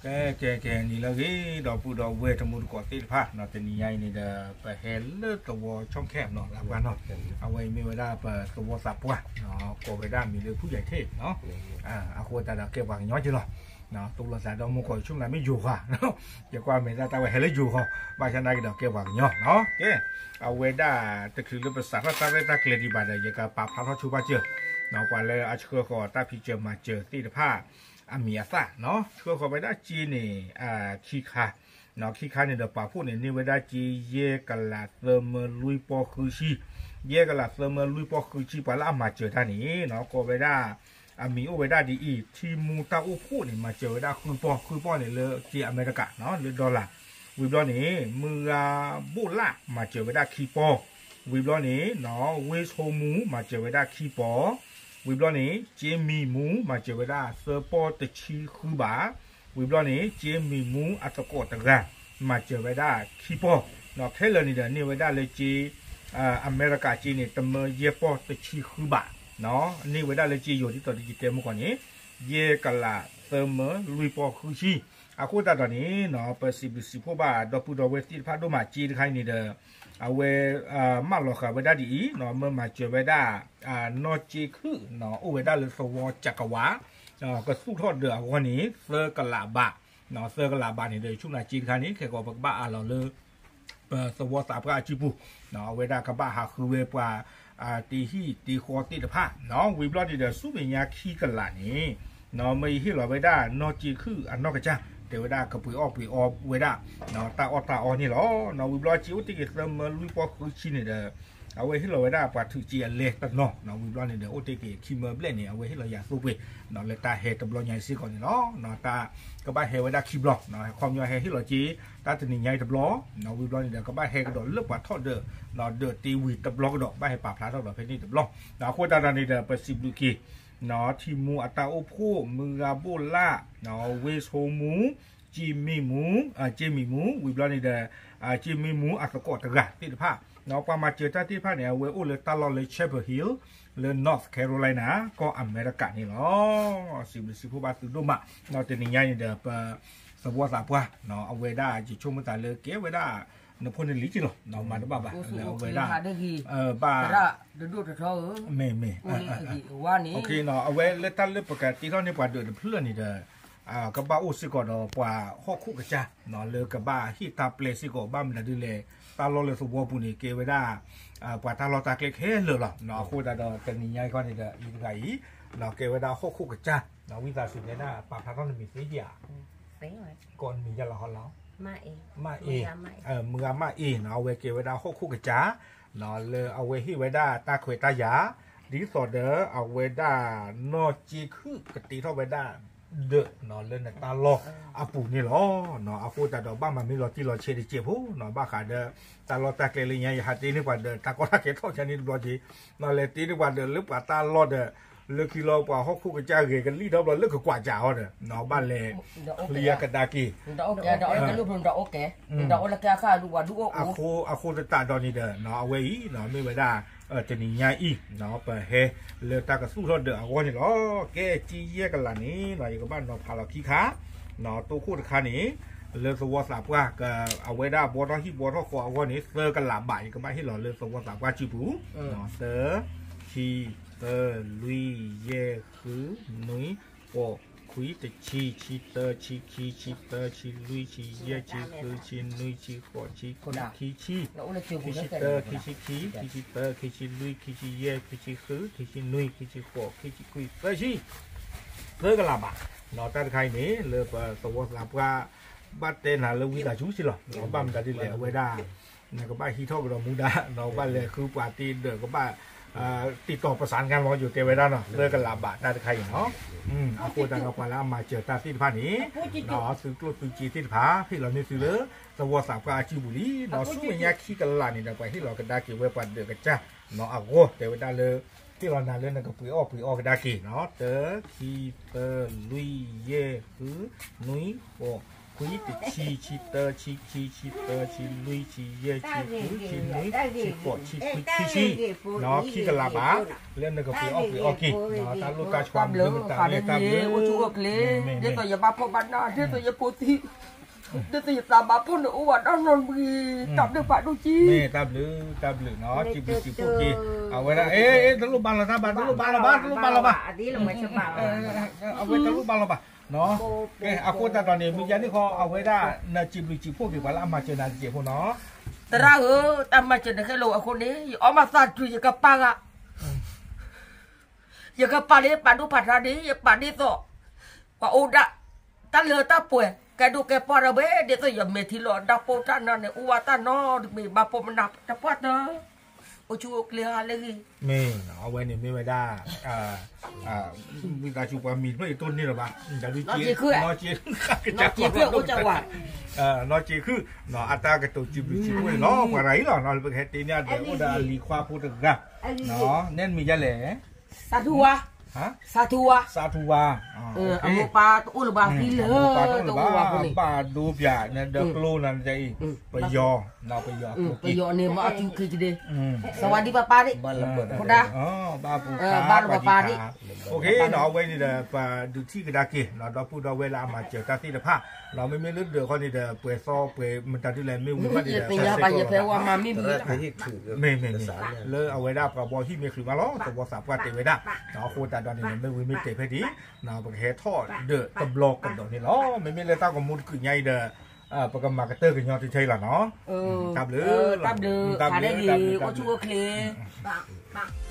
ကဲ ကဲ ကဲ နံၤလၢအဂ့ၤ ဒီပုၢ်ဒီဝဲၢ်တံၤသကိးသ့ၣ်တဖၣ် တနံၤညါအံၤန့ၣ်ဒီး ပဟဲလၢသဝီဆီၣ်ခဲ လၢပှၤနီၤ အဝဲအံၤမ့ၢ်ဝဲဒၣ်ပသဝီသးပှၢ် ကိးဝဲဒၣ်မံၤလၢဖုၣ်ယဲၤထ့ၣ် အဃိသတးဒီးကဲပှၤကညီက့လီၤ တိၢ်လိာ်သးဒီးမူကီၢ်ဆိကမိၣ်သးမ့ၢ်ယိၤဃီ ယကွၢ်မဲာ်သၣ်တၢ်ဝဲဟဲလၢယိၤဃီ ဘၣ်ဆၣ်နာ်က့ဒီးကဲပှၤကညီ ကဲ အဝဲဒၣ်တချုးလၢပစးထီၣ်တၢ်ရဲၣ်တၢ်ကျဲၤဒံးဘၣ်ဒီး ယကပာ်ဖျါထီၣ်ဆိပာ်စၢၤ ပှၤလၢအဆှၢဃီၤတၢ်ဖံးစၢၤမၤစၢၤသ့ၣ်တဖၣ် အမံၤအသၣ် ဆှၢဃီၤဝဲဒၣ်စ့န့ၣ် ခံခါ ခံခါန့ၣ်ဒီးပာ်ဖှိၣ်န့ၣ် န့ၢ်ဝဲဒၣ်စ့ ယဲၢ်ကလးသၢမၢလွံၢ်ပီၢ်ဃုဆံ ယဲၢ်ကလးသၢမၢလွံၢ်ပီၢ်ဃုဆံ ပှၤလၢအမၤစၢၤတၢ်န့ၣ် ကိးဝဲဒၣ် အမံၤအိၣ်ဝဲဒၣ်ဒ်အံၤ ထံမူတၢ်အိၣ်ဖှိၣ်န့ၣ် မၤစၢၤဝဲဒၣ်ဃုပီၢ် ဃုပီၢ်န့ၣ်လၢစ့အမဲရကၤ လၢ dollar ဝံၤဘျီန့ၣ် မုၢ်ဂၤဘိၣ်လၣ် မၤစၢၤဝဲဒၣ်ခံပီၢ် ဝံၤဘျီန့ၣ် ဝ့ၢ်ဆိမူ မၤစၢၤဝဲဒၣ်ခံပီၢ် ဝံၤဘျီန့ၣ် စ့မံၤမူ မၤစၢၤဝဲဒၣ်သၢပီၢ်တဆံဃုဘး ဝံၤဘျီန့ၣ် စ့မံၤမူအသကိးတဂၤ မၤစၢၤဝဲဒၣ်ခံပီၢ် ခဲလၢာ်န့ၣ်ဒီးန့ၢ်ဝဲဒၣ်လၢစ့ အမဲရကၤစ့န့ၣ် တမၢယဲၢ်ပီၢ်တဆံဃုဘး န့ၢ်ဝဲဒၣ်လၢစ့ယိၤဒ်သိးဒီးယတဲမုၢ်ကီၢ်န့ၣ် ယဲၢ်ကလးသၢမၢလွံၢ်ပီၢ်ဃုဆံ အဃိသတးဒီးန့ၣ် ပစံးဘျုးစံးဖှိၣ်ဘၣ်ဒီပုၢ်ဒီဝဲၢ်သ့ၣ်တဖၣ်ဒိၣ်မး စ့တခါအံၤန့ၣ်ဒီး အဝဲ မၢလီၤဃာ်ဝဲဒၣ်ဒ်အံၤ မၢမၤစၢၤဝဲဒၣ် နီၢ်စ့ခုၣ် အိၣ်ဝဲဒၣ်လၢသဝီကကဝး ကသူၣ်ထီၣ်ဒၢးအဂီၢ်န့ၣ် သၢကလးဘး သၢကလးဘးန့ၣ်ဒီး ဆူၣ်နၤစ့တခါန့ၣ် ခဲကိာ်ပကဘၣ်အးလီၤလၢ ပသဝီသးပှၢ်အစုပူၤ အဝဲဒၣ်ကဘၣ်ဟးဃုဝဲပှၤ တ့ဟံၣ်တ့ဃီသ့ၣ်တဖၣ် ဝံၤဘျီန့ၣ်ဒီး ဆူမဲာ်ညါခံကလးန့ၣ် မၢယဟ့ၣ်လီၤဝဲဒၣ်နီၢ်စ့ခုၣ်အနီၢ်ကစၢ် တဲဝဲဒၣ်ကပှ့ၤအီၣ်ပှ့ၤအီဝဲဒၣ် တၢ်အီၣ်တၢ်အီန့ၣ်လီၤ. ဝံၤဘျီစ့အိၣ်တ့ၢ်က့ၤသၢမၢလွံၢ်ပီၢ်ဃုဆံန့ၣ်ဒီး အဝဲဟ့ၣ်လီၤဝဲဒၣ်ပှၤထုးစ့အလဲတနီၤ ဝံၤဘျီန့ၣ်ဒီး အိၣ်တ့ၢ်က့ၤခံမၢဘျဲၣ်န့ၣ် အဝဲဟ့ၣ်လီၤယၤသိပှ့ၤ လၢတၢ်ဟဲတဘျီညါစ့ၢ်ကီးန့ၣ်လီၤ. တၢ်ကဘၣ်ဟဲဝဲဒၣ်ခံဘျီ ခီပညီဟဲဟ့ၣ်လီၤစ့ တၢ်တနံၤညါအံၤတဘျီ ဝံၤဘျီန့ၣ်ဒီး ကဘၣ်ဟဲကဒီးလၢပှၤထီၣ်ဒၢး ဒၢးတ့ဝံၤတဘျီကဒီး ဘၣ်ဟဲပာ်ဖျါထီၣ်ဒီးဖဲန့ၣ်တဘျီ အဃိသတးဒီးန့ၣ်ဒီး ပစံးဘျုးက့ၤ ထံမူအတၢ်အိၣ်ဖှိၣ် မုၢ်ဂၤဘိၣ်လၣ် ဝ့ၢ်ဆိမူ က့မံမူ က့မံမူ ဝံၤဘျီန့ၣ်ဒီး က့မံမူအသကိးတဂၤသ့ၣ်တဖၣ် ပှၤမၤစၢၤတၢ်သ့ၣ်တဖၣ်န့ၣ် အဝဲအိၣ်လၢတၢ်လီၢ်လၢ Chapel Hill လၢ North Carolina ကီၢ်အမဲရကၤန့ၣ်လီၤ. စံးဘျုးစံးဖှိၣ်ဘၣ်သုဒိၣ်မး တနံၤညါအံၤန့ၣ်ဒီး ပသဝီသးပှၢ် အဝဲဒၣ်ယဆိကမိၣ်သးလၢကဲဝဲဒၣ် နဖိနလံၤက့လီၤ မၤတဘၣ်ဘၣ် လၢအဝဲဒၣ် ဘၣ် မ့ၢ်မ့ၢ် အဝဲလၢတၢ်လၢပကတ့ထီၣ်န့ၢ်ပှၤဒၢးတဖျၢၣ်န့ၣ်ဒီး ကဘၣ်အိၣ်စ့ၢ်ကီးဒီးပှၤဟီၣ်ခိၣ်ကစၢ် လၢကဘၣ်ဟ့ၣ်တၢ်ပျဲစ့ၢ်ကီး ဘၣ်မနုၤဒ်လဲၣ် တၢ်လီၢ်လၢသဝီပူၤန့ၣ် ကဲဝဲဒၣ် ပှၤတၢ်လီၢ်တၢ်ကျဲခဲလၢာ်လီၤ. အဃိသတးဒီးတနံၤညါအံၤခီန့ၣ်ဒီး ယတဂၤအံၤ ကဲဝဲဒၣ်ဟီၣ်ခိၣ်ကစၢ် ဝံသးစူၤတဲဒၣ် ပာ်ဖျါထီၣ်နမံၤသ့ဧါ ကိးနမံၤယါလီၤဟီလီၤ မ့ၢ်အ့ မုၢ်ဂၤမ့ၢ်အ့ အဝဲကဲဝဲဒၣ်ဟီၣ်ခိၣ်ကစၢ် လၢအဝဲဟ့ၣ်ဝဲဒၣ်တၢ်ခွဲးတၢ်ယာ် ဒ်သိးဒီးအဝဲဒၣ်နီၢ်စ့ခုၣ်ကတ့ထီၣ်ဝဲဒၣ်ဒၢး လၢနတၢ်လီၢ်အပူၤန့ၣ်လီၤ. အဃိသတးဒီးဘၣ်မၤမ့ၢ်လီၤတံၢ်လီၤဆဲးတစဲးဖိ ဘၣ်ဃးဒီး တၢ်လီၢ်တၢ်ကျဲလၢညါ ယဟးတ့န့ၢ်ပှၤဒီး တၢ်ကီတၢ်ခဲထီၣ်ကန့ၣ်တဘျီက့ၤ လဲၤတ့န့ၢ်ပှၤဒီးလၢပှၤတၢ်လီၢ်ဒီး လၢခံလီၤပှၤဟီၣ်ခိၣ်ကစၢ်ဂဲၤကလံၣ်ထီၣ်ဘျီလၢကကွၢ်စးအီၤဒီး ဘၣ်လဲၤ ချံအကဒါက့ၤ အဃိသတးဒီးန့ၣ်ဒီး အဝဲအံၤ မ့ၢ်ဝဲဒၣ် တနံၤညါအံၤ ပဟဲလၢတၢ်ကသူၣ်ထီၣ်ဒၢးအဂီၢ်န့ၣ်လီၤ. ကဲ စ့ယဲၢ်ကလးန့ၣ် ယကဘၣ်နီၤဖးလီၤခံခါ တိခိၣ်တခါန့ၣ် လၢသဝီသးပှၢ် အဝဲဒၣ်ဘှီထီၣ်ဟံၣ်ဘှီထီၣ်ဃီအဂီၢ်န့ၣ် သၢကလးဘး ယကဘၣ်ဟ့ၣ်လီၤလၢသဝီသးပှၢ်စုပူၤ သၢ ခံ သၢ လွံၢ် ယဲၢ် ဃု နွံ ဃိး ခွံ တဆံ ဆံသၢ ဆံခံ ဆံသၢ ဆံလွံၢ် ဆံယဲၢ် ဆံဃု ဆံနွံ ဆံဃိး ဆံခွံ ခံဆံ ခံဆံတၢ ခံဆံခံ ခံဆံသၢ ခံဆံလွံၢ် ခံဆံယဲၢ် ခံဆံဃု ခံဆံနွံ ခံဆံဃိး ခံဆံခွံ သၢဆံ သၢကလးဘး တၢ်တခါအံၤန့ၣ် လၢပသဝီသးပှၢ် ဘၣ်တဲနၤလၢဝံသးစူၤစ့ၢ်လီၤ ဘၣ်မတၤဒ်လဲၣ် အဝဲဒၣ် နကဘၣ်ဟံးထီၣ်ကဒီးမူဒါ ဘၣ်လဲၤဃုပှၤတ့ဒၢး ကဘၣ် တံာ်တီၤပစးနကၢ်လီၤ ယိၤတဲဝဲဒၣ်နီၤ သၢကလးဘးတၢ်တခါအံၤနီၤ အဃိသတးဒီးပှၤလၢအမၤစၢၤတၢ်သ့ၣ်တဖၣ်န့ၣ် သုကျိၣ်သုစ့သ့ၣ်တဖၣ် ဟ့ၣ်လီၤန့ၢ်သုလၢ သဝီသးပှၢ်အစုပူၤလံ ဆူမဲာ်ညါခံကလးန့ၣ်ဒီး ပှၤဟ့ၣ်လီၤကဒါက့ၤဝဲပှၤဒၢးကစၢ်နီၤ အဂီၢ်တဲဝဲဒၣ်လၢ ဟ့ၣ်လီၤနၤလၢနကပှ့ၤအီၣ်ပှ့ၤအီကဒါက့ၤနီၤ တၢ ခံ သၢ လွံၢ် ယဲၢ် ဃု နွံ ဃိး ခွံ, တဆံ, ဆံတၢ, ဆံခံ, ဆံသၢ, ဆံလွံၢ်, ဆံယဲၢ်, ဆံဃု, ဆံနွံ, ဆံဃိး, ဆံခွံ, ဆံဆံ, ခံကလးဘၣ်, လၢနကပှ့ၤအီၣ်ပှ့ၤအီက့ၤ, တၢ်လိၣ်တၢ်ဆှီမ့ၢ်မတၤမ့ၢ်တၢ်ဘျုး, အိၣ်ဆူၣ်အိၣ်ချ့, ဒ်သိးယဘၣ်ဖှီၣ်ဘၣ်နၢ်, ဒ်သိးယဖိသံ, ဒ်သိးယသးဘၣ်ဖှီၣ်န့ၣ် အိၣ်ဝဲဒီးနီတမံၤ, တၢ်ဘျုးဖးဒိၣ်က့ၤ, တၢ်ဘျုး, တၢ်ဘျုးနီၤ, စံးဘျုးစံးဖှိၣ်က့ၤ, အဝဲဒၣ်, အ့ တလိၣ်ဘါလီၤတၢ်ဘၣ်, တလိၣ်ဘါလီၤဘၣ်, တလိၣ်ဘါလီၤဘၣ်, အဝဲတလိၣ်ဘါလီၤဘၣ်, ကဲ အဃိသတးဒီးန့ၣ် မုၢ်ယါန့ၣ်ဃီ အဝဲဒၣ် နစံးဘျုးစံးဖှိၣ်က့ၤပှၤလၢအမၤစၢၤနၤတက့ၢ်အဃိနီၤ, သရၣ်ဧၢ, တၢ်မၤစၢၤနဟဲလီၤအဃိန့ၣ် ယအီၣ်မၤသးတုၤယကပၤဂၤ ယကပၤလၢပာ်ဒိၣ်ပာ်ထါန့ၣ် ယပာ်ဒ်သိး ပှၤအိၣ်ဒၣ် တၢ်လၢတၢ်ပှဲၤ ကဲဒိၣ်ကဲပှၢ်ဒီးဝဲ ဒ်သိးယမဲာ်ထံလီၤ တၢ်ပိၢ်တၢ်နါန့ၣ် အိၣ်ဝဲတၢ်နီတမံၤဘၣ်ပိၢ်မနၤတပှၢ်တၢၢ် အိၣ်ဆူၣ်အိၣ်ချ့ဟါလၢအဂ့ၤ, မ့ၢ်အဝဲန့ၣ်မ့ၢ်ဝဲဒၣ် ဝံသးစူၤပှၤမံၤတဖျၢၣ်အံၤတိၢ်န့ၢ်လၢၤဘၣ်, နီၢ်က့ၤခုၣ်, နီၢ်က့ၤခုၣ်, နီၢ်က့ၤခုၣ်, အတၢ်ကတိၤစံးဘျုးစံးဖှိၣ်န့ၣ်လီၤ ပှၤရၤအံၤလီၤ, ပကဟဲတ့န့ၢ်အဒဲးအိၣ်ဒီးအလံၤခွါဖိတဂၤ, နဲနမံၤယါလဲၣ် စးထူဝါ, စးထူဝါ, စးထူဝါ, အမိၢ်ပၢ်တအိၣ်လၢၤဘၣ် သံလၢတအိၣ်ဘၣ်အဃိန့ၣ်, ဘၣ်ဒိပၠး နဒီးကျိနၤနအံၤ, ပယီၤ, ပယီၤအကျိ, ပယီၤန့ၣ် မ့ၢ်အီၣ်ထူခ့ကဒ့, စဝၤဒံပပၢ်ဒ့, ခိၣ်ဒါ, ဘၣ်ပပၢ်ဒ့, အဝဲန့ၣ်ဒီး ပဒုးထံၣ်ကဒါက့ၤ ဒီပုၢ်ဒီဝဲၢ်လၢအမၤစၢၤတၢ်သ့ၣ်တဖၣ်, မ့မ့ၢ်လၢဒၢးခီန့ၣ်ဒီး ပှဲၤသီပှဲၤမတၤဒ်လဲၣ် မ့ၢ်ဝံၤဘၣ်န့ၣ်ဒီး ယသ့ၣ်ညါဘၣ် ယဖဲဝဲမၤမံမံၤ, မ့ၢ်မ့ၢ်မ့ၢ်, လၢအဝဲဒၣ်ပှၤဘီဟံၣ်မ့ၢ်ချုးမးလီၤ သဝီသးပှၢ်တဲဝဲဒၣ်, အဃိသတးဒီးန့ၣ် မ့ၢ်ဝံၤမ့ၢ်တဲဖဲဒ်အံၤ, ပကဟဲထီၣ်ဒၢးတဘျီကဒီးန့ၣ်လီၤ, မ့မ့ၢ်လၢတၢ်ဂီၤမူတကုးညါအံၤဒီး ပကမၤကတၢၢ်ကညီတဆၢအံၤလီၤနီၤ, တၢ်ဘျုး, တၢ်ဘျုး, အိၣ်ဆူၣ်အိၣ်ချ့, ဘၣ်,